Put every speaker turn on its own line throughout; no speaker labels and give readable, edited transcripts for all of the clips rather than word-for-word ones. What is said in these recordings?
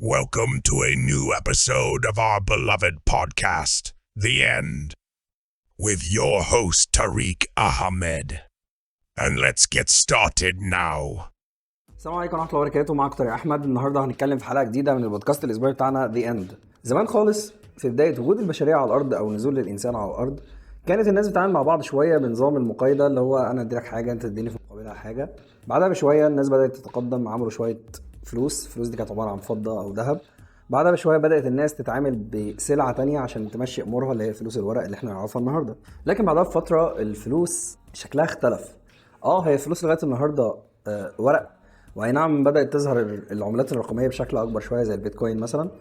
Welcome to a new episode of our beloved podcast, The End, with your host, Tariq Ahmed. And let's get started now.
السلام عليكم ورحمة الله وبركاته، معاكم طارق احمد. النهارده هنتكلم في حلقة جديدة من البودكاست الاسبوعي بتاعنا The End. زمان خالص في بداية وجود البشرية على الارض او نزول الانسان على الارض، كانت الناس بتتعامل مع بعض شوية بنظام المقايضه، اللي هو انا اديلك حاجة انت تديني في مقابلها حاجه. بعدها بشوية الناس بدات تتقدم، عملوا شوية فلوس، الفلوس دي كانت عبارة عن فضة او ذهب. بعدها بشوية بدات الناس تتعامل بسلعه تانية عشان تمشي امورها، اللي هي فلوس الورق اللي احنا نعرفها النهارده. لكن بعدها بفترة الفلوس شكلها اختلف. هي الفلوس لغاية النهارده ورق، واي نعم بدات تظهر العملات الرقمية بشكل اكبر شوية زي البيتكوين مثلا،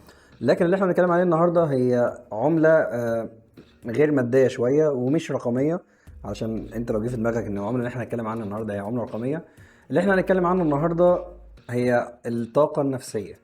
لكن اللي احنا بنتكلم عليه النهارده هي عمله غير مادية شوية ومش رقميه، عشان انت لو جه في دماغك ان العملة اللي احنا هنتكلم عنها النهارده هي عمله رقمية، اللي احنا هنتكلم عنه النهارده هي الطاقة النفسية.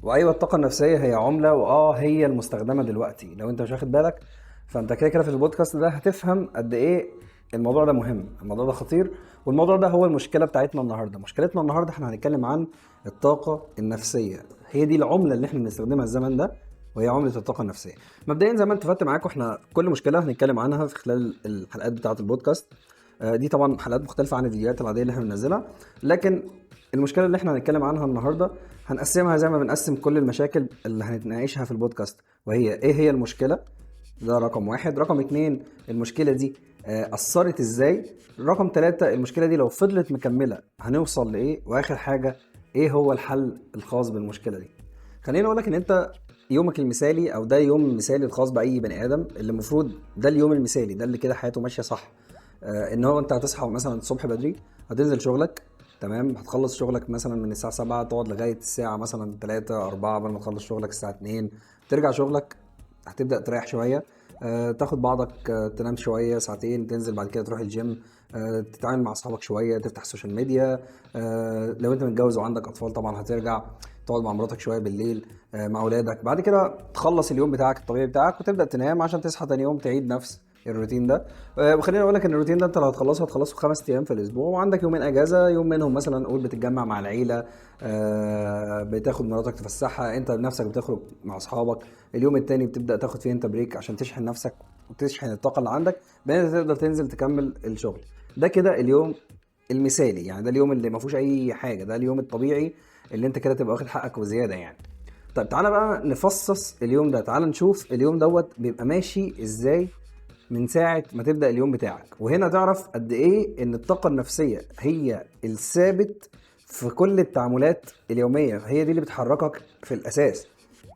وايوة الطاقة النفسية هي عمله، هي المستخدمة دلوقتي. لو انت مش واخد بالك فانت كده كده في البودكاست ده هتفهم قد ايه الموضوع ده مهم، الموضوع ده خطير، والموضوع ده هو المشكلة بتاعتنا النهارده. مشكلتنا النهارده احنا هنتكلم عن الطاقة النفسية، هي دي العملة اللي احنا بنستخدمها الزمن ده، وهي عمله الطاقة النفسية. مبدئيا زي ما اتفقت معاكم احنا كل مشكلة هنتكلم عنها في خلال الحلقات بتاعه البودكاست. دي طبعا حلقات مختلفة عن الفيديوهات العادية اللي احنا بننزلها، لكن المشكلة اللي احنا هنتكلم عنها النهارده هنقسمها زي ما بنقسم كل المشاكل اللي هنتناقشها في البودكاست، وهي ايه هي المشكلة، ده رقم واحد. رقم اتنين، المشكلة دي أثرت ازاي. رقم تلاتة، المشكلة دي لو فضلت مكملة هنوصل لإيه. وآخر حاجة، ايه هو الحل الخاص بالمشكلة دي. خليني أقولك إن أنت يومك المثالي، أو ده يوم المثالي الخاص بأي بني آدم، اللي المفروض ده اليوم المثالي، ده اللي كده حياته ماشية صح. إن هو أنت هتصحى مثلا الصبح بدري، هتنزل شغلك، تمام، هتخلص شغلك مثلا من الساعة 7، تقعد لغاية الساعة مثلا 3، 4، قبل ما تخلص شغلك الساعة 2، ترجع شغلك، هتبدأ تريح شوية، تاخد بعضك، تنام شوية ساعتين، تنزل بعد كده تروح الجيم، تتعامل مع أصحابك شوية، تفتح ال social media. لو أنت متجوز وعندك أطفال طبعا هترجع تقعد مع مراتك شوية بالليل، مع أولادك. بعد كده تخلص اليوم بتاعك الطبيعي بتاعك وتبدأ تنام عشان تصحى تاني يوم تعيد نفس الروتين ده. وخليني اقول لك ان الروتين ده انت لو هتخلصه 5 ايام في الاسبوع، وعندك يومين اجازه، يوم منهم مثلا قول بتتجمع مع العيلة، بتاخد مراتك تفسحها، انت بنفسك بتخرج مع اصحابك. اليوم التاني بتبدا تاخد فيه انت break عشان تشحن نفسك وتشحن الطاقة اللي عندك، بان انت تقدر تنزل تكمل الشغل. ده كده اليوم المثالي، يعني ده اليوم اللي ما فيهوش اي حاجة، ده اليوم الطبيعي اللي انت كده تبقى واخد حقك وزيادة يعني. طيب تعالى بقى نفصص اليوم ده، تعالى نشوف اليوم دوت بيبقى ماشي ازاي من ساعة ما تبدأ اليوم بتاعك. وهنا تعرف قد ايه ان الطاقة النفسية هي الثابت في كل التعاملات اليومية، هي دي اللي بتحركك في الأساس.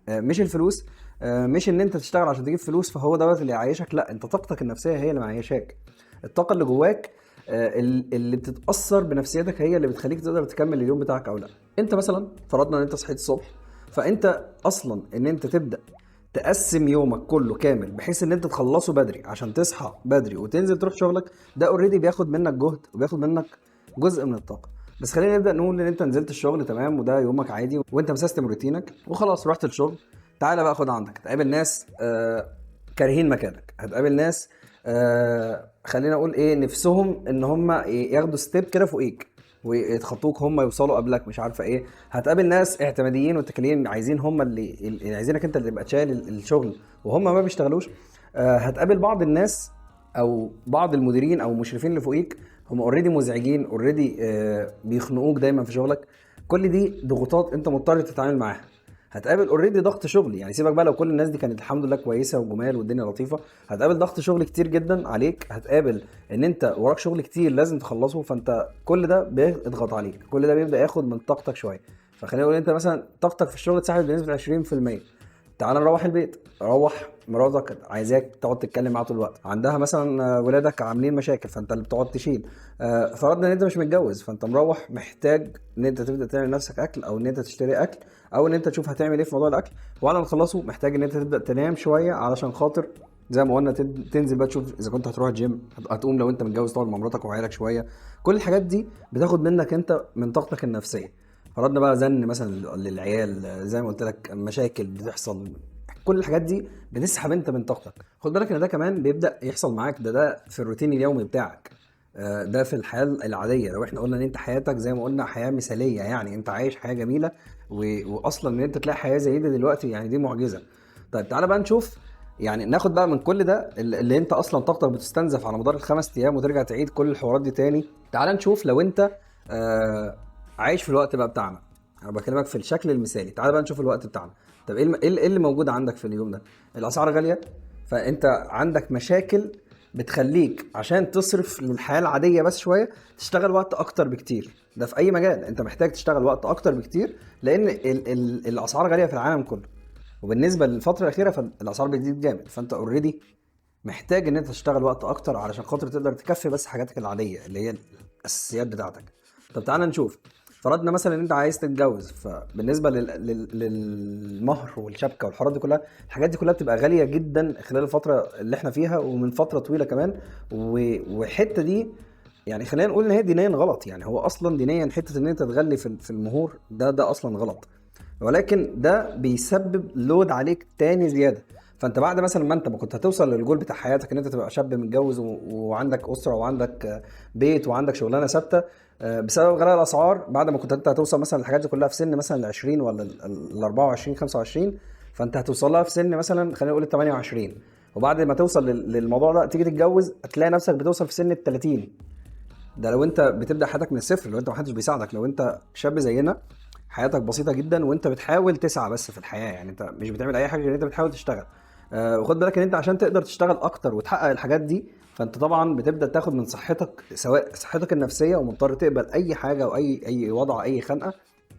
مش الفلوس، مش ان انت تشتغل عشان تجيب فلوس فهو دوت اللي يعيشك، لا، انت طاقتك النفسية هي اللي معيشاك. الطاقة اللي جواك، اللي بتتأثر بنفسيتك هي اللي بتخليك تقدر تكمل اليوم بتاعك او لا. انت مثلا فرضنا ان انت صحيت الصبح، فانت اصلا ان انت تبدأ تقسم يومك كله كامل بحيث ان انت تخلصه بدري عشان تصحى بدري وتنزل تروح شغلك، ده already بياخد منك جهد وبياخد منك جزء من الطاقة. بس خلينا نبدا نقول ان انت نزلت الشغل، تمام، وده يومك عادي وانت مسيستم روتينك وخلاص رحت الشغل. تعالى بقى خد عندك، هتقابل ناس كارهين مكانك، هتقابل ناس، خلينا اقول ايه، نفسهم ان هم ياخدوا step كده فوقيك ويتخطوك، هم يوصلوا قبلك، مش عارفه ايه. هتقابل ناس اعتماديين واتكاليين، عايزين هم اللي عايزينك انت اللي تبقى تشايل الشغل وهم ما بيشتغلوش. هتقابل بعض الناس او بعض المديرين او المشرفين اللي فوقيك، هم already مزعجين، already، بيخنقوك دايما في شغلك. كل دي ضغوطات انت مضطر تتعامل معاها. هتقابل already ضغط شغل، يعني سيبك بقى لو كل الناس دي كانت الحمد لله كويسة وجمال والدنيا لطيفة، هتقابل ضغط شغل كتير جدا عليك، هتقابل ان انت وراك شغل كتير لازم تخلصه، فانت كل ده بيضغط عليك، كل ده بيبدا ياخد من طاقتك شوية. فخلينا نقول انت مثلا طاقتك في الشغل اتسحبت بنسبة 20%. تعال نروح البيت، روح مراتك عايزاك تقعد تتكلم معاها طول الوقت، عندها مثلا ولادك عاملين مشاكل فانت اللي بتقعد تشيل. فرضنا ان انت مش متجوز، فانت مروح محتاج ان انت تبدا تعمل نفسك اكل، او ان انت تشتري اكل، او ان انت تشوف هتعمل ايه في موضوع الاكل. وعلى ما تخلصه محتاج ان انت تبدا تنام شوية علشان خاطر زي ما قلنا تنزل بقى تشوف اذا كنت هتروح الجيم، هتقوم لو انت متجوز تقعد مع مراتك وعيالك شوية. كل الحاجات دي بتاخد منك انت من طاقتك النفسية. فرضنا بقى زن مثلا للعيال، زي ما قلت لك مشاكل بتحصل، كل الحاجات دي بتسحب انت من طاقتك. خد بالك ان ده كمان بيبدا يحصل معاك، ده في الروتين اليومي بتاعك، ده في الحياة العادية. لو احنا قلنا ان انت حياتك زي ما قلنا حياة مثاليه، يعني انت عايش حياة جميلة، واصلا ان انت تلاقي حياة زي دي دلوقتي يعني دي معجزه. طيب تعالى بقى نشوف، يعني ناخد بقى من كل ده اللي انت اصلا طاقتك بتستنزف على مدار ال5 ايام وترجع تعيد كل الحوارات دي تاني. تعالى نشوف لو انت عايش في الوقت بقى بتاعنا، انا بكلمك في الشكل المثالي. تعالى بقى نشوف الوقت بتاعنا. طب ايه اللي موجود عندك في اليوم ده؟ الاسعار غالية، فانت عندك مشاكل بتخليك عشان تصرف للحياة العادية بس شوية تشتغل وقت اكتر بكتير. ده في اي مجال انت محتاج تشتغل وقت اكتر بكتير، لان الاسعار غالية في العالم كله، وبالنسبة للفترة الاخيرة فالاسعار بتزيد جامد، فانت already محتاج ان انت تشتغل وقت اكتر علشان خاطر تقدر تكفي بس حاجاتك العادية اللي هي الاساسيات بتاعتك. طب تعالى نشوف، فرضنا مثلا ان انت عايز تتجوز، فبالنسبه للمهر والشبكة والحوارات دي كلها، الحاجات دي كلها بتبقى غالية جدا خلال الفترة اللي احنا فيها ومن فترة طويلة كمان. والحتة دي يعني خلينا نقول ان هي دينيا غلط، يعني هو اصلا دينيا حتة ان انت تغلي في المهور ده اصلا غلط، ولكن ده بيسبب load عليك تاني زيادة. فانت بعد مثلا ما انت ما كنت هتوصل للجول بتاع حياتك ان انت تبقى شاب متجوز وعندك اسره وعندك بيت وعندك شغلانة ثابتة، بسبب غلاء الاسعار بعد ما كنت انت هتوصل مثلا للحاجات دي كلها في سن مثلا ال20 ولا ال24 25، فانت هتوصل لها في سن مثلا خلينا نقول ال28، وبعد ما توصل للموضوع ده تيجي تتجوز هتلاقي نفسك بتوصل في سن ال30. ده لو انت بتبدا حياتك من الصفر، لو انت ما حدش بيساعدك، لو انت شاب زينا حياتك بسيطة جدا وانت بتحاول تسعى بس في الحياة، يعني انت مش بتعمل اي حاجة غير انت بتحاول تشتغل. وخد بالك ان انت عشان تقدر تشتغل اكتر وتحقق الحاجات دي فانت طبعا بتبدا تاخد من صحتك، سواء صحتك النفسية، ومضطر تقبل اي حاجة او اي وضع، اي خنقه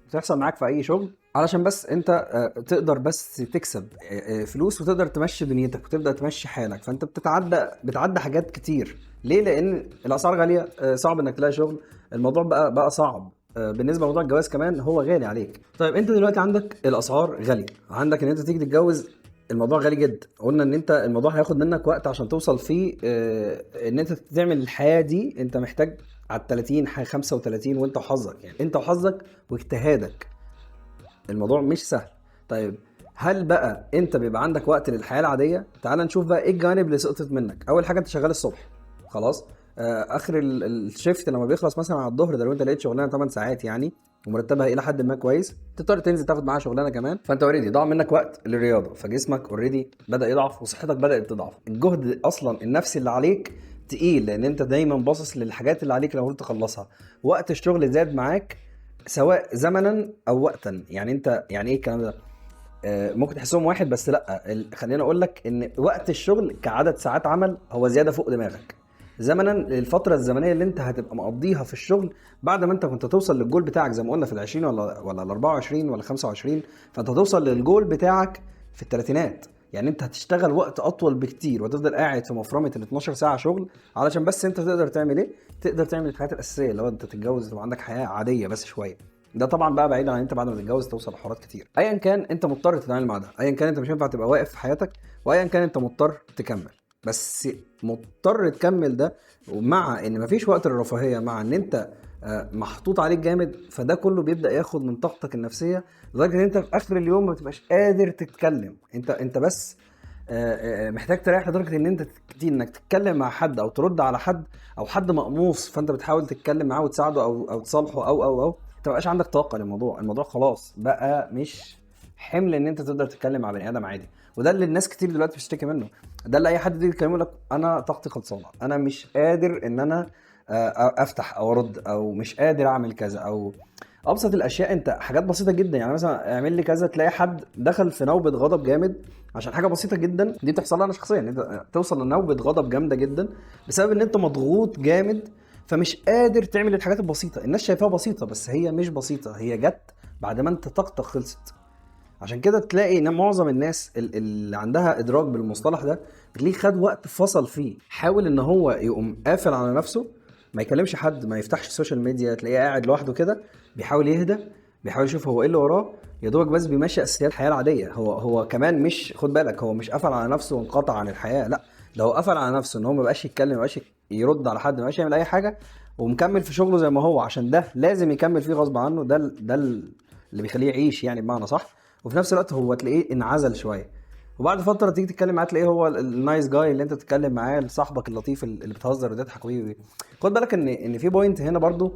بتحصل معاك في اي شغل، علشان بس انت تقدر بس تكسب فلوس وتقدر تمشي دنيتك وتبدا تمشي حالك. فانت بتعدى حاجات كتير. ليه؟ لان الاسعار غالية، صعب انك تلاقي شغل، الموضوع بقى صعب. بالنسبة لموضوع الجواز كمان هو غالي عليك. طيب انت دلوقتي عندك الاسعار غالية، عندك ان انت تيجي تتجوز الموضوع غالي جدا، قلنا ان انت الموضوع هياخد منك وقت عشان توصل فيه، ان انت تعمل الحياة دي انت محتاج على 30 35، وانت وحظك، يعني انت وحظك واجتهادك، الموضوع مش سهل. طيب هل بقى انت بيبقى عندك وقت للحياة العادية؟ تعال نشوف بقى ايه الجوانب اللي سقطت منك. اول حاجة انت شغال الصبح خلاص، اخر ال shift لما بيخلص مثلا على الظهر ده، لو انت لقيت شغلانة 8 ساعات يعني ومرتبها الى حد ما كويس، تضطر تنزل تاخد معاها شغلانة كمان، فانت already ضاع منك وقت للرياضة، فجسمك already بدا يضعف وصحتك بدات تضعف. الجهد اصلا النفسي اللي عليك تقيل، لان انت دايما باصص للحاجات اللي عليك اللي المفروض تخلصها. وقت الشغل زاد معاك سواء زمنا او وقتا. يعني انت يعني ايه الكلام ده؟ ممكن تحسهم واحد بس لا، خليني اقول لك ان وقت الشغل كعدد ساعات عمل هو زيادة فوق دماغك. زمنا للفترة الزمنية اللي انت هتبقى مقضيها في الشغل بعد ما انت كنت توصل للجول بتاعك زي ما قلنا في 20 ولا 24 ولا 25، فانت هتوصل للجول بتاعك في الثلاثينات. يعني انت هتشتغل وقت اطول بكتير وتفضل قاعد في مفرمه ال 12 ساعة شغل علشان بس انت تقدر تعمل ايه؟ تقدر تعمل الحاجات الاساسية اللي هو انت تتجوز وتبقى عندك حياة عادية بس شوية. ده طبعا بقى بعيد عن انت بعد ما تتجوز توصل لحوارات كتير. ايا كان انت مضطر تتعامل مع ده، ايا كان انت مش هينفع تبقى واقف في حياتك، وايا كان انت مضطر تكمل. بس مضطر تكمل ده ومع ان مفيش وقت للرفاهيه، مع ان انت محطوط عليك جامد، فده كله بيبدا ياخد من طاقتك النفسية لدرجة ان انت في اخر اليوم ما بتبقاش قادر تتكلم. انت بس محتاج تريح لدرجة ان انت انك تتكلم مع حد او ترد على حد او حد مقموص، فانت بتحاول تتكلم معاه وتساعده او تصالحه او او او انت ما بقاش عندك طاقة للموضوع. الموضوع خلاص بقى مش حمل ان انت تقدر تتكلم مع بني ادم عادي، وده اللي الناس كتير دلوقتي بتشتكي منه. ده اللي اي حد بيجي يكلمه لك انا طاقتي خلصانه، انا مش قادر ان انا افتح او ارد، او مش قادر اعمل كذا، او ابسط الاشياء. انت حاجات بسيطة جدا، يعني مثلا اعمل لي كذا، تلاقي حد دخل في نوبه غضب جامد عشان حاجة بسيطة جدا. دي بتحصل لي انا شخصيا، انت توصل لنوبه غضب جامدة جدا بسبب ان انت مضغوط جامد، فمش قادر تعمل الحاجات البسيطة. الناس شايفاها بسيطة بس هي مش بسيطة، هي جت بعد ما انت طاقتك خلصت. عشان كده تلاقي ان معظم الناس اللي عندها ادراك بالمصطلح ده بتلاقيه خد وقت فصل فيه، حاول ان هو يقوم قافل على نفسه، ما يكلمش حد، ما يفتحش ال social media، تلاقيه قاعد لوحده كده بيحاول يهدى، بيحاول يشوف هو ايه اللي وراه، يا دوبك بس بيمشي اساسيات الحياة العادية. هو كمان مش، خد بالك، هو مش قفل على نفسه وانقطع عن الحياة، لا ده هو قفل على نفسه ان هو ما بقاش يتكلم، ما بقاش يرد على حد، ما بقاش يعمل اي حاجة، ومكمل في شغله زي ما هو، عشان ده لازم يكمل فيه غصب عنه، ده اللي بيخليه يعيش يعني بمعنى صح. وفي نفس الوقت هو تلاقيه انعزل شوية، وبعد فترة تيجي تتكلم معاه تلاقيه هو ال nice guy اللي انت بتتكلم معاه، صاحبك اللطيف اللي بتهزر وتضحك ويه. خد بالك ان في point هنا برضو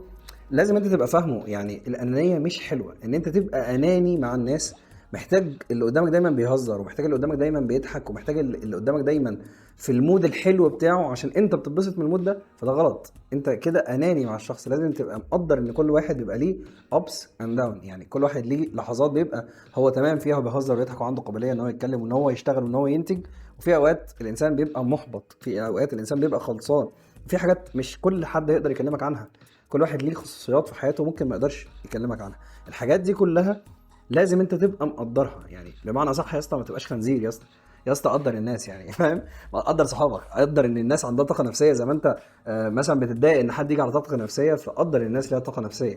لازم انت تبقى فاهمه. يعني الانانية مش حلوة، ان انت تبقى اناني مع الناس، محتاج اللي قدامك دايما بيهزر، ومحتاج اللي قدامك دايما بيضحك، ومحتاج اللي قدامك دايما في ال mood الحلو بتاعه عشان انت بتتبسط من ال mood ده، فده غلط. انت كده اناني مع الشخص. لازم تبقى مقدر ان كل واحد بيبقى ليه ups and down، يعني كل واحد ليه لحظات بيبقى هو تمام فيها وبيهزر وبيضحك وعنده قابلية ان هو يتكلم وان هو يشتغل وان هو ينتج، وفي اوقات الانسان بيبقى محبط، في اوقات الانسان بيبقى خلصان، في حاجات مش كل حد يقدر يكلمك عنها، كل واحد ليه خصوصيات في حياته ممكن ما يقدرش يكلمك عنها. الحاجات دي كلها لازم انت تبقى مقدرها. يعني بمعنى صح يا اسطى، ما تبقاش خنزير يا اسطى، يا اسطى قدر الناس يعني فاهم، قدر صحابك، قدر ان الناس عندها طاقة نفسية، زي ما انت مثلا بتتضايق ان حد يجي على طاقة نفسية، فقدر الناس ليها طاقة نفسية.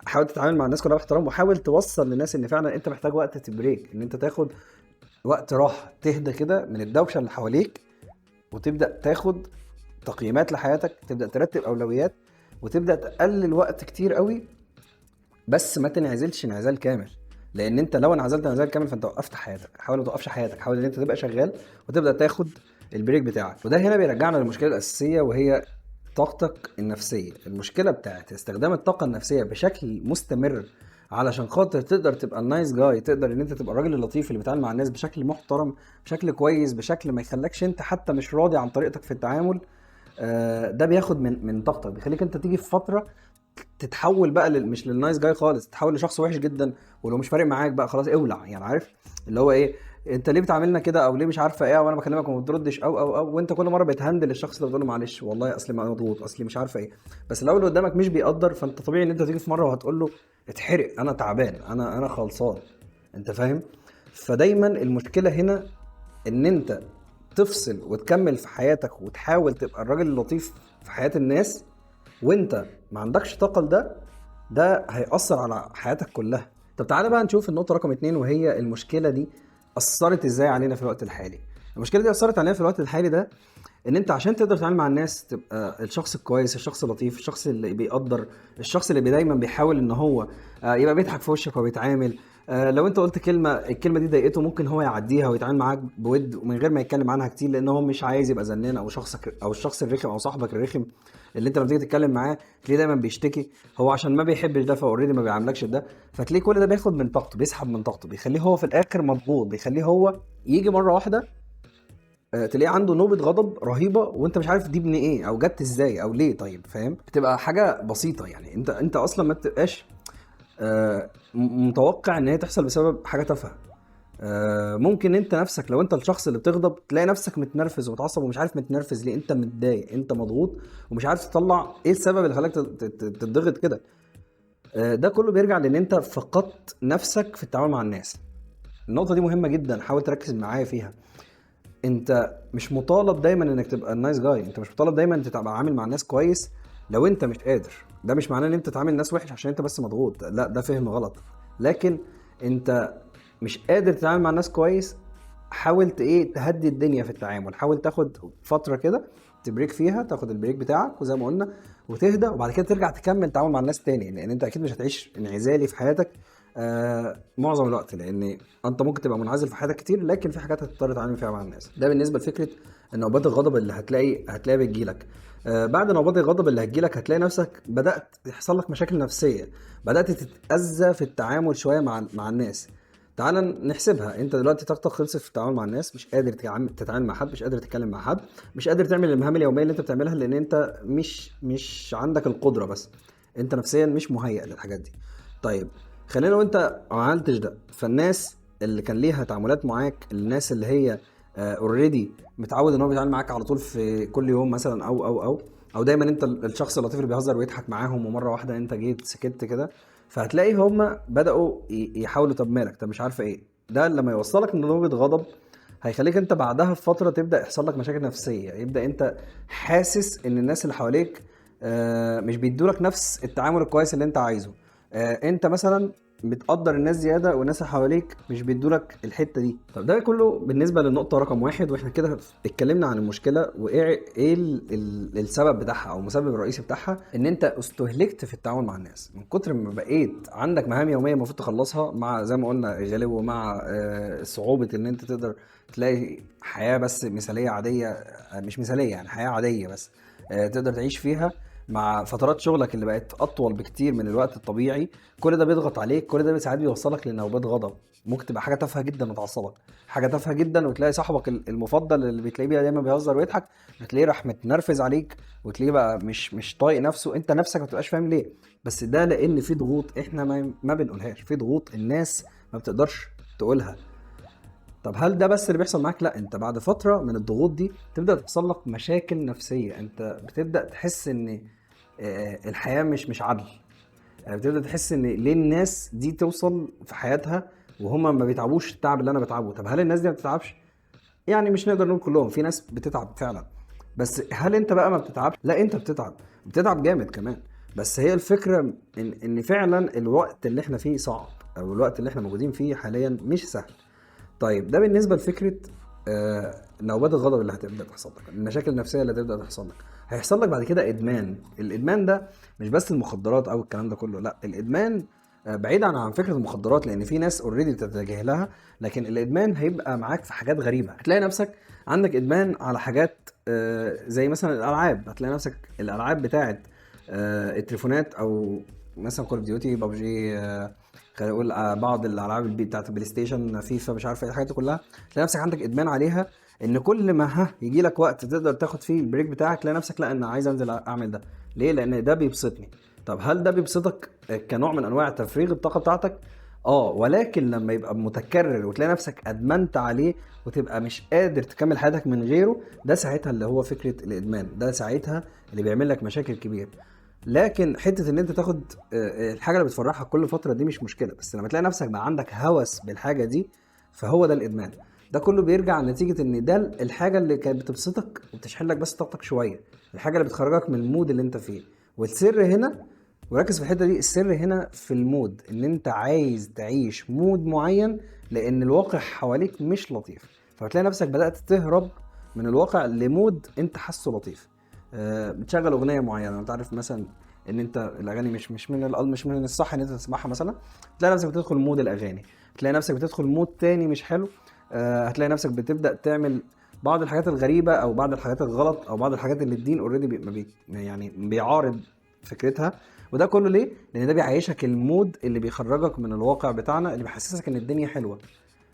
حاول تتعامل مع الناس كلها باحترام، وحاول توصل للناس ان فعلا انت محتاج وقت ت break، ان انت تاخد وقت راحة، تهدى كده من الدوشة اللي حواليك، وتبدا تاخد تقييمات لحياتك، تبدا ترتب اولويات، وتبدا تقلل وقت كتير قوي، بس ما تنعزلش انعزال كامل، لان انت لو انعزلت انعزال كامل فانت وقفت حياتك. حاول ما توقفش حياتك، حاول ان انت تبقى شغال وتبدا تاخد ال break بتاعك. وده هنا بيرجعنا للمشكلة الاساسية، وهي طاقتك النفسية. المشكلة بتاعت استخدام الطاقة النفسية بشكل مستمر علشان خاطر تقدر تبقى ال nice guy، تقدر ان انت تبقى الراجل اللطيف اللي بيتعامل مع الناس بشكل محترم، بشكل كويس، بشكل ما يخلكش انت حتى مش راضي عن طريقتك في التعامل. ده بياخد من طاقتك، بيخليك انت تيجي في فترة تتحول بقى مش لل nice guy خالص، تتحول لشخص وحش جدا، ولو مش فارق معاك بقى خلاص اولع، يعني عارف اللي هو ايه، انت ليه بتعاملنا كده، او ليه مش عارفه ايه، وانا بكلمك وما بتردش، او او او، وانت كل مرة بت handle الشخص اللي بتقول له معلش والله اصل مضغوط، اصل مش عارفه ايه. بس لو اللي قدامك مش بيقدر، فانت طبيعي ان انت تيجي في مرة وهتقول له اتحرق، انا تعبان، انا خلصان، انت فاهم. فدايما المشكلة هنا ان انت تفصل وتكمل في حياتك وتحاول تبقى الراجل اللطيف في حياة الناس وانت ما عندكش طاقة لده، ده هيأثر على حياتك كلها. طب تعالى بقى نشوف النقطة رقم 2، وهي المشكلة دي أثرت ازاي علينا في الوقت الحالي. المشكلة دي أثرت علينا في الوقت الحالي ده ان انت عشان تقدر تتعامل مع الناس تبقى الشخص الكويس، الشخص اللطيف، الشخص اللي بيقدر، الشخص اللي دايما بيحاول ان هو يبقى بيضحك في وشك وبيتعامل، لو انت قلت كلمة الكلمة دي ضايقته ممكن هو يعديها ويتعامل معاك بود ومن غير ما يتكلم عنها كتير، لان هو مش عايز يبقى زنان او شخصك او الشخص الرخم او صاحبك الرخم اللي انت لما تيجي تتكلم معاه تلاقيه دايما بيشتكي، هو عشان ما بيحبش ده ف already ما بيعاملكش بده، فتلاقيه كل ده بياخد من طاقته، بيسحب من طاقته، بيخليه هو في الاخر مضغوط، بيخليه هو يجي مرة واحدة تلاقيه عنده نوبه غضب رهيبة وانت مش عارف دي من ايه او جت ازاي او ليه. طيب فاهم، بتبقى حاجة بسيطة، يعني انت اصلا ما بتبقاش متوقع ان هي تحصل بسبب حاجة تافهة. ممكن انت نفسك لو انت الشخص اللي بتغضب تلاقي نفسك متنرفز ومتعصب ومش عارف متنرفز ليه، انت متضايق، انت مضغوط ومش عارف تطلع ايه السبب اللي خلاك تتضغط كده. ده كله بيرجع لان انت فقدت نفسك في التعامل مع الناس. النقطة دي مهمة جدا، حاول تركز معايا فيها. انت مش مطالب دايما انك تبقى ال nice guy، انت مش مطالب دايما انت تبقى عامل مع الناس كويس لو انت مش قادر. ده مش معناه ان انت تعامل الناس وحش عشان انت بس مضغوط، لا ده فهم غلط. لكن انت مش قادر تتعامل مع الناس كويس، حاول تهدي الدنيا في التعامل، حاول تاخد فترة كده ت break فيها، تاخد ال break بتاعك وزي ما قلنا وتهدى، وبعد كده ترجع تكمل تعامل مع الناس تاني، لان انت اكيد مش هتعيش انعزالي في حياتك معظم الوقت، لان انت ممكن تبقى منعزل في حياتك كتير، لكن في حاجات هتضطر تتعامل فيها مع الناس. ده بالنسبة لفكرة نوبات الغضب اللي هتلاقي بتجيلك. بعد نوبات الغضب اللي هتجيلك هتلاقي نفسك بدات يحصل لك مشاكل نفسية، بدات تتاذى في التعامل شوية مع الناس. تعال نحسبها، انت دلوقتي طاقتك خلصت في التعامل مع الناس، مش قادر تتعامل مع حد، مش قادر تتكلم مع حد، مش قادر تعمل المهام اليومية اللي انت بتعملها، لان انت مش عندك القدرة، بس انت نفسيا مش مهيئ للحاجات دي. طيب خلينا لو انت ما عملتش ده، فالناس اللي كان ليها تعاملات معاك، الناس اللي هي already متعود ان هو بيتعامل معاك على طول في كل يوم مثلا، او او او او دايما انت الشخص اللطيف اللي بيهزر ويضحك معاهم، ومرة واحدة انت جيت سكت كده، فهتلاقي هم بداوا يحاولوا طب مالك، طب مش عارفه ايه. ده لما يوصلك لنوبه غضب هيخليك انت بعدها بفترة تبدا يحصل لك مشاكل نفسية، يبدا انت حاسس ان الناس اللي حواليك مش بيدولك نفس التعامل الكويس اللي انت عايزه. انت مثلا بتقدر الناس زيادة والناس اللي حواليك مش بيدولك الحتة دي. طب ده كله بالنسبة للنقطة رقم 1، واحنا كده اتكلمنا عن المشكلة وايه السبب بتاعها او المسبب الرئيسي بتاعها، ان انت استهلكت في التعامل مع الناس من كتر ما بقيت عندك مهام يومية المفروض تخلصها، مع زي ما قلنا غالبا ومع صعوبة ان انت تقدر تلاقي حياة بس مثاليه عادية، مش مثاليه يعني حياة عادية بس تقدر تعيش فيها مع فترات شغلك اللي بقت اطول بكتير من الوقت الطبيعي، كل ده بيضغط عليك، كل ده ساعات بيوصلك لنوبات غضب. ممكن تبقى حاجة تافهة جدا وتعصبك، حاجة تافهة جدا، وتلاقي صاحبك المفضل اللي بتلاقيه دايما بيهزر ويضحك، بتلاقيه راح متنرفز عليك، وتلاقيه بقى مش طايق نفسه، انت نفسك ما بتبقاش فاهم ليه. بس ده لان في ضغوط احنا ما بنقولهاش، في ضغوط الناس ما بتقدرش تقولها. طب هل ده بس اللي بيحصل معاك؟ لا، انت بعد فترة من الضغوط دي تبدا تحصل لك مشاكل نفسية، انت بتبدا تحس ان الحياة مش عدل، يعني بتبدا تحس ان ليه الناس دي توصل في حياتها وهما ما بيتعبوش التعب اللي انا بتعبه. طب هل الناس دي ما بتتعبش؟ يعني مش نقدر نقول كلهم، في ناس بتتعب فعلا، بس هل انت بقى ما بتتعبش؟ لا، انت بتتعب، بتتعب جامد كمان. بس هي الفكرة ان فعلا الوقت اللي احنا فيه صعب، او الوقت اللي احنا موجودين فيه حاليا مش سهل. طيب ده بالنسبة لفكرة نوبات الغضب اللي هتبدا تحصل لك، المشاكل النفسية اللي هتبدا تحصل لك. هيحصل لك بعد كده ادمان. الادمان ده مش بس المخدرات او الكلام ده كله، لا، الادمان بعيدا عن فكرة المخدرات لان في ناس already بتتجه لها، لكن الادمان هيبقى معاك في حاجات غريبة. هتلاقي نفسك عندك ادمان على حاجات زي مثلا الالعاب، هتلاقي نفسك الالعاب بتاعه التليفونات، او مثلا Call of Duty، PUBG، خلينا نقول بعض الالعاب بتاعت ال PlayStation، فيفا، مش عارف ايه، الحاجات دي كلها تلاقي نفسك عندك ادمان عليها. ان كل ما يجي لك وقت تقدر تاخد فيه ال break بتاعك، تلاقي نفسك لا انا عايز انزل اعمل ده. ليه؟ لان ده بيبسطني. طب هل ده بيبسطك كنوع من انواع تفريغ الطاقة بتاعتك؟ ولكن لما يبقى متكرر وتلاقي نفسك ادمنت عليه وتبقى مش قادر تكمل حياتك من غيره، ده ساعتها اللي هو فكرة الادمان، ده ساعتها اللي بيعمل لك مشاكل كبيرة. لكن حتة ان انت تاخد الحاجة اللي بتفرحك كل فترة دي مش مشكلة، بس لما تلاقي نفسك بقى عندك هوس بالحاجة دي فهو ده الادمان. ده كله بيرجع نتيجة ان ده الحاجة اللي كانت بتبسطك وبتشحن لك بس طاقتك شوية، الحاجة اللي بتخرجك من ال mood اللي انت فيه. والسر هنا، وركز في الحتة دي، السر هنا في ال mood، ان انت عايز تعيش mood معين لان الواقع حواليك مش لطيف، فبتلاقي نفسك بدات تهرب من الواقع ل mood انت حاسه لطيف. بتشغل اغنية معينة، انت عارف مثلا ان انت الاغاني مش من الصح ان انت تسمعها مثلا، تلاقي نفسك بتدخل mood الاغاني، تلاقي نفسك بتدخل mood تاني مش حلو. هتلاقي نفسك بتبدا تعمل بعض الحاجات الغريبة او بعض الحاجات الغلط او بعض الحاجات اللي الدين already يعني بيعارض فكرتها. وده كله ليه؟ لان ده بيعيشك ال mood اللي بيخرجك من الواقع بتاعنا، اللي بيحسسك ان الدنيا حلوة،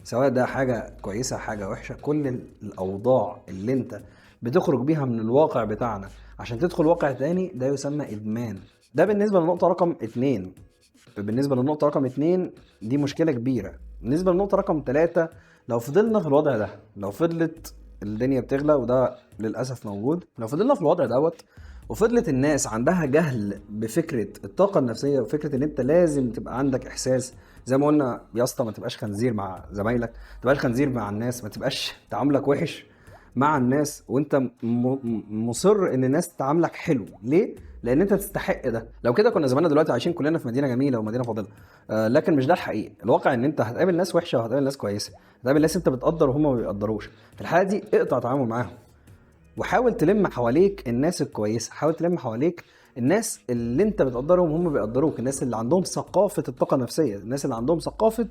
سواء ده حاجة كويسة حاجة وحشة. كل الاوضاع اللي انت بتخرج بيها من الواقع بتاعنا عشان تدخل واقع تاني، ده يسمى ادمان. ده بالنسبة للنقطة رقم 2. بالنسبة للنقطة رقم 2 دي مشكلة كبيرة. بالنسبة للنقطة رقم 3، لو فضلنا في الوضع ده، لو فضلت الدنيا بتغلى، وده للاسف موجود، لو فضلنا في الوضع دوت وفضلت الناس عندها جهل بفكره الطاقة النفسية وفكره ان انت لازم تبقى عندك احساس، زي ما قلنا يا اسطى ما تبقاش خنزير مع زمايلك، ما تبقاش خنزير مع الناس، ما تبقاش تعاملك وحش مع الناس وانت مصر ان الناس تعاملك حلو. ليه؟ لان انت تستحق ده. لو كده كنا زماننا دلوقتي عايشين كلنا في مدينة جميلة ومدينة فاضلة. لكن مش ده الحقيقي. الواقع ان انت هتقابل ناس وحشة وهتقابل ناس كويسة، هتقابل ناس انت بتقدر وهم ما بيقدروش. في الحالة دي اقطع تعامل معاهم، وحاول تلم حواليك الناس الكويسة، حاول تلم حواليك الناس اللي انت بتقدرهم وهم بيقدروك، الناس اللي عندهم ثقافة الطاقة النفسية، الناس اللي عندهم ثقافة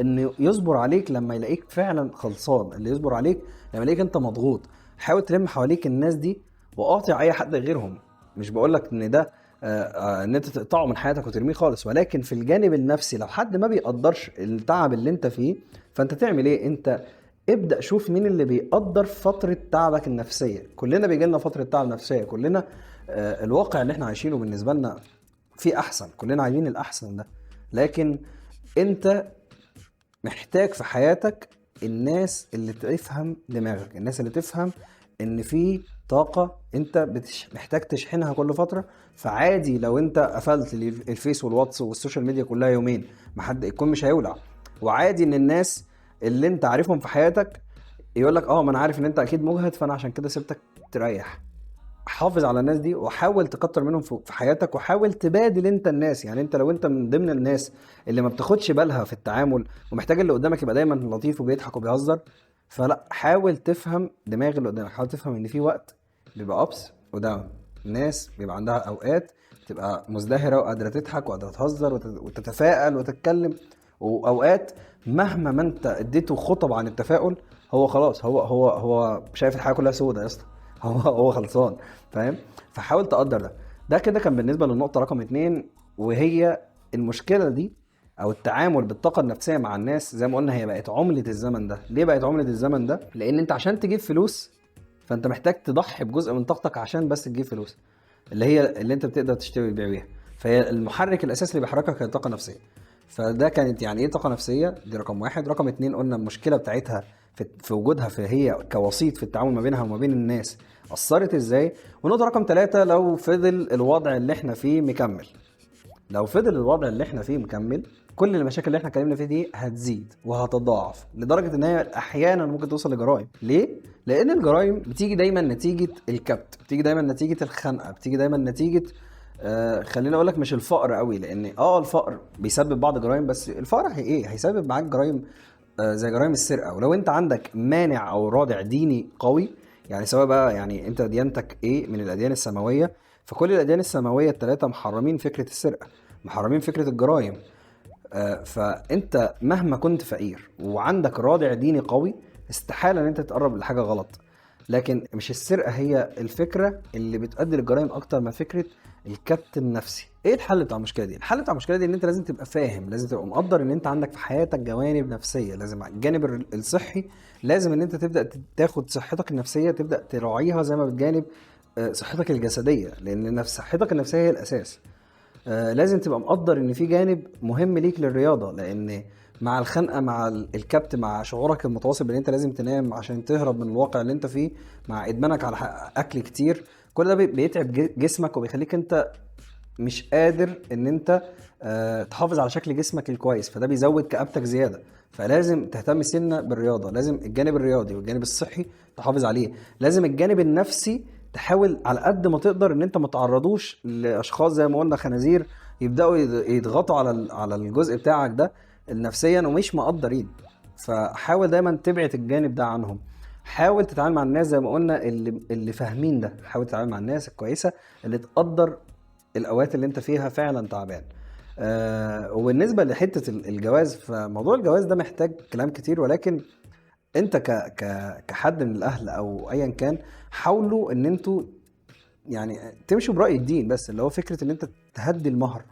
انه يصبر عليك لما يلاقيك فعلا خلصان، اللي يصبر عليك لما يلاقيك انت مضغوط. حاول تلم حواليك الناس دي وقاطع اي حد غيرهم. مش بقولك ان ده ان انت تقطعه من حياتك وترميه خالص، ولكن في الجانب النفسي لو حد ما بيقدرش التعب اللي انت فيه، فانت تعمل ايه؟ انت ابدأ شوف مين اللي بيقدر فترة تعبك النفسية. كلنا بيجي لنا فترة تعب نفسية، كلنا الواقع اللي احنا عايشينه بالنسبة لنا في احسن، كلنا عايزين الاحسن ده، لكن انت محتاج في حياتك الناس اللي تفهم دماغك، الناس اللي تفهم ان في طاقة انت محتاج تشحنها كل فترة. فعادي لو انت قفلت الفيس والواتس وال social media كلها يومين، ما حد الكون مش هيولع. وعادي ان الناس اللي انت عارفهم في حياتك يقولك ما انا عارف ان انت اكيد مجهد، فانا عشان كده سبتك تريح. حافظ على الناس دي وحاول تكتر منهم في حياتك، وحاول تبادل انت الناس. يعني انت لو انت من ضمن الناس اللي ما بتاخدش بالها في التعامل ومحتاج اللي قدامك يبقى دايما لطيف وبيضحك وبيهزر، فلا، حاول تفهم دماغ اللي قدامك، حاول تفهم ان في وقت بيبقى ups و down، الناس بيبقى عندها اوقات بتبقى مزدهره وقادرة تضحك وقادرة تهزر وتتفائل وتتكلم، واوقات مهما ما انت اديته خطب عن التفاؤل هو خلاص، هو هو هو شايف الحياة كلها سودة يا اسطى، هو خلصان، فاهم؟ فحاول تقدر ده. ده كده كان بالنسبة للنقطة رقم 2، وهي المشكلة دي او التعامل بالطاقة النفسية مع الناس. زي ما قلنا هي بقت عمله الزمن ده. ليه بقت عمله الزمن ده؟ لان انت عشان تجيب فلوس فانت محتاج تضحي بجزء من طاقتك عشان بس تجيب فلوس، اللي هي اللي انت بتقدر تشتري وتبيع بيها. فهي المحرك الاساسي اللي بيحركك هي الطاقة النفسية. فده كانت يعني ايه طاقة نفسية، دي رقم 1. رقم 2 قلنا المشكلة بتاعتها في وجودها، في هي كوسيط في التعامل ما بينها وما بين الناس اثرت ازاي. ونقطة رقم 3، لو فضل الوضع اللي احنا فيه مكمل، لو فضل الوضع اللي احنا فيه مكمل كل المشاكل اللي احنا اتكلمنا فيها دي هتزيد وهتتضاعف لدرجة ان هي احيانا ممكن توصل لجرائم. ليه؟ لان الجرائم بتيجي دايما نتيجة الكبت، بتيجي دايما نتيجة الخنقه، بتيجي دايما نتيجة خليني اقول لك مش الفقر قوي، لان الفقر بيسبب بعض الجرائم، بس الفقر هي ايه؟ هيسبب معاك جرائم زي جرائم السرقة. ولو انت عندك مانع او رادع ديني قوي، يعني سواء بقى يعني انت ديانتك ايه من الاديان السماوية، فكل الاديان السماوية الثلاثة محرمين فكرة السرقة، محرمين فكرة الجرائم. فانت مهما كنت فقير وعندك رادع ديني قوي استحالة ان انت تتقرب لحاجة غلط. لكن مش السرقة هي الفكرة اللي بتؤدي للجرائم اكتر ما فكرة الكبت النفسي. ايه الحل بتاع المشكلة دي؟ الحل بتاع المشكلة دي ان انت لازم تبقى فاهم، لازم تبقى مقدر ان انت عندك في حياتك جوانب نفسية، لازم الجانب الصحي، لازم ان انت تبدا تاخد صحتك النفسية تبدا تراعيها زي ما بتجانب صحتك الجسدية، لان صحتك النفسية هي الاساس. لازم تبقى مقدر ان في جانب مهم ليك للرياضة، لان مع الخنقه، مع الكبت، مع شعورك المتواصل بان انت لازم تنام عشان تهرب من الواقع اللي انت فيه، مع ادمانك على اكل كتير، كل ده بيتعب جسمك وبيخليك انت مش قادر ان انت تحافظ على شكل جسمك الكويس، فده بيزود كآبتك زيادة. فلازم تهتم سنة بالرياضة، لازم الجانب الرياضي والجانب الصحي تحافظ عليه، لازم الجانب النفسي تحاول على قد ما تقدر ان انت ما تعرضوش لاشخاص زي ما قلنا خنازير يبداوا يضغطوا على الجزء بتاعك ده نفسيا ومش مقدرين. فحاول دايما تبعد الجانب ده عنهم، حاول تتعامل مع الناس زي ما قلنا اللي فاهمين ده، حاول تتعامل مع الناس الكويسة اللي تقدر الاوقات اللي انت فيها فعلا تعبان. وبالنسبة لحته الجواز، فموضوع الجواز ده محتاج كلام كتير، ولكن انت كحد من الاهل او ايا كان حاولوا ان انتوا يعني تمشوا براي الدين، بس اللي هو فكرة ان انت تهدي المهر،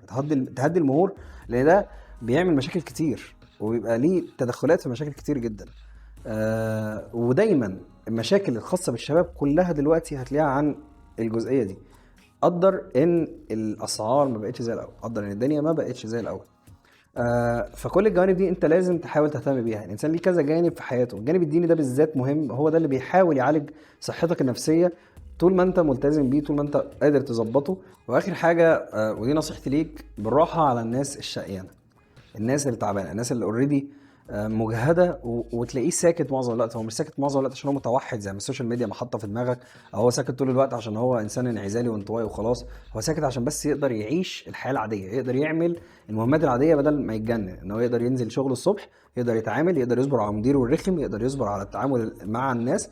تهدي المهور، لان ده بيعمل مشاكل كتير وبيبقى ليه تدخلات في مشاكل كتير جدا. ودايما المشاكل الخاصة بالشباب كلها دلوقتي هتلاقيها عن الجزئية دي. قدر ان الاسعار ما بقتش زي الاول، قدر ان الدنيا ما بقتش زي الاول. فكل الجوانب دي انت لازم تحاول تهتم بيها. الانسان ليه كذا جانب في حياته، الجانب الديني ده بالذات مهم، هو ده اللي بيحاول يعالج صحتك النفسية طول ما انت ملتزم بيه، طول ما انت قادر تظبطه. واخر حاجة، ودي نصيحتي ليك، بالراحة على الناس الشقيانه، الناس اللي تعبانة، الناس اللي already مجهده وتلاقيه ساكت معظم الوقت. هو مش ساكت معظم الوقت عشان هو متوحد زي ما ال social media محطة في دماغك، او هو ساكت طول الوقت عشان هو انسان انعزالي وانطوائي وخلاص. هو ساكت عشان بس يقدر يعيش الحياة العادية، يقدر يعمل المهمات العادية بدل ما يتجنن، ان هو يقدر ينزل شغله الصبح، يقدر يتعامل، يقدر يصبر على مديره الرخم، يقدر يصبر على التعامل مع الناس.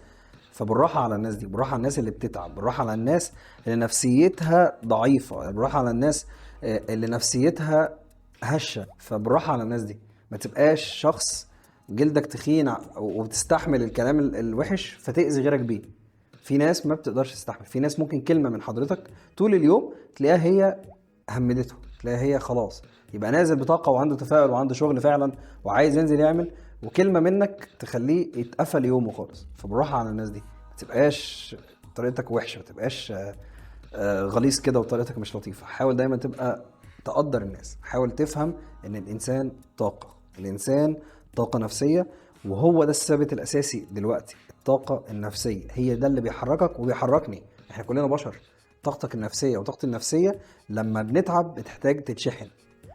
فبالراحه على الناس دي، بالراحة على الناس اللي بتتعب، بالراحة على الناس اللي نفسيتها ضعيفة، بالراحة على الناس اللي نفسيتها هشه. فبالراحه على الناس دي، ما تبقاش شخص جلدك تخين وبتستحمل الكلام الوحش فتأذي غيرك بيه. في ناس ما بتقدرش تستحمل، في ناس ممكن كلمة من حضرتك طول اليوم تلاقيها هي همدته، تلاقيها هي خلاص يبقى نازل بطاقة وعنده تفاؤل وعنده شغل فعلا وعايز ينزل يعمل، وكلمة منك تخليه يتقفل يومه خالص. فبالراحة على الناس دي، ما تبقاش طريقتك وحشة، ما تبقاش غليظ كده وطريقتك مش لطيفة. حاول دايما تبقى تقدر الناس، حاول تفهم ان الانسان طاقة، الانسان طاقة نفسية، وهو ده الثابت الاساسي دلوقتي. الطاقة النفسية هي ده اللي بيحركك وبيحركني، احنا كلنا بشر. طاقتك النفسية وطاقتي النفسية لما بنتعب بتحتاج تتشحن.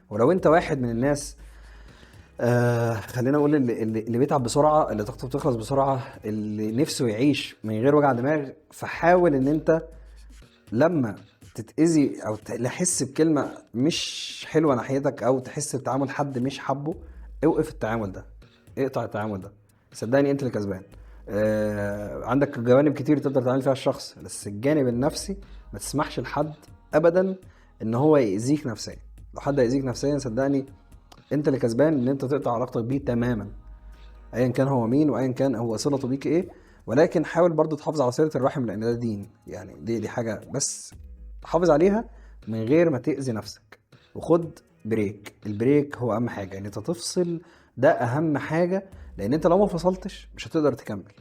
ولو انت واحد من الناس خلينا اقول اللي بيتعب بسرعة، اللي طاقته بتخلص بسرعة، اللي نفسه يعيش من غير وجع دماغ، فحاول ان انت لما تتأذي او تحس بكلمة مش حلوة ناحيتك او تحس بتعامل حد مش حبه، اوقف التعامل ده، اقطع التعامل ده، صدقني انت اللي كسبان. عندك جوانب كتير تقدر تعامل فيها الشخص، بس الجانب النفسي ما تسمحش لحد ابدا ان هو يأذيك نفسيا. لو حد يأذيك نفسيا صدقني انت اللي كسبان ان انت تقطع علاقتك بيه تماما، ايا كان هو مين وايا كان هو صلته بيك ايه. ولكن حاول برضو تحافظ على صلة الرحم، لان ده دين، يعني دي حاجة بس حافظ عليها من غير ما تأذي نفسك، وخد break. ال break هو اهم حاجة، ان انت تفصل، ده اهم حاجة، لان انت لو ما فصلتش مش هتقدر تكمل.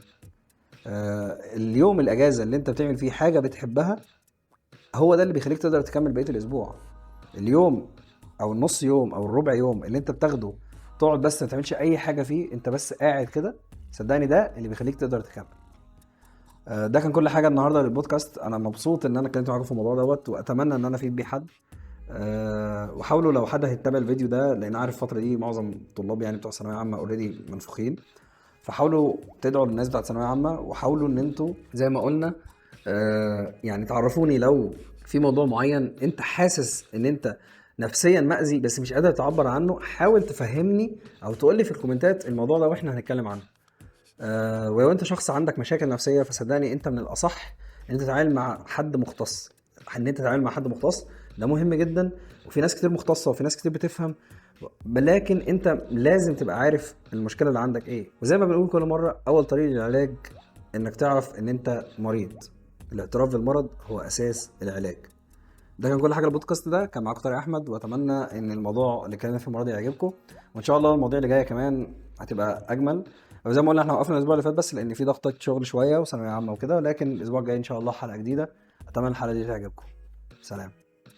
اليوم الاجازة اللي انت بتعمل فيه حاجة بتحبها هو ده اللي بيخليك تقدر تكمل بقية الاسبوع. اليوم او النص يوم او الربع يوم اللي انت بتاخده تقعد بس ما تعملش اي حاجة فيه، انت بس قاعد كده، صدقني ده اللي بيخليك تقدر تكمل. ده كان كل حاجة النهارده للبودكاست. انا مبسوط ان انا اتكلمت معاكم في الموضوع دوت، واتمنى ان انا افيد بيه حد. وحاولوا لو حد هيتابع الفيديو ده، لان عارف الفترة دي معظم الطلاب يعني بتوع ثانوية عامة already منفوخين، فحاولوا تدعوا للناس بتاعت ثانوية عامة، وحاولوا ان انتوا زي ما قلنا يعني تعرفوني لو في موضوع معين انت حاسس ان انت نفسيا مأذي بس مش قادر تعبر عنه، حاول تفهمني او تقول لي في الكومنتات الموضوع ده واحنا هنتكلم عنه. ولو انت شخص عندك مشاكل نفسية فصدقني انت من الاصح ان انت تتعامل مع حد مختص. ان انت تتعامل مع حد مختص ده مهم جدا، وفي ناس كتير مختصة وفي ناس كتير بتفهم، لكن انت لازم تبقى عارف المشكلة اللي عندك ايه. وزي ما بنقول كل مرة، اول طريق للعلاج انك تعرف ان انت مريض. الاعتراف بالمرض هو اساس العلاج. ده كان كل حاجة البودكاست ده، كان معاكم طارق احمد، واتمنى ان الموضوع اللي اتكلمنا فيه المرة دي يعجبكم، وان شاء الله المواضيع اللي جاية كمان هتبقى اجمل. وزي ما قلنا احنا وقفنا الاسبوع اللي فات بس لان في ضغطه شغل شوية وثانويه عامة وكده، لكن الاسبوع الجاي ان شاء الله حلقة جديدة. اتمنى الحلقة دي تعجبكم. سلام.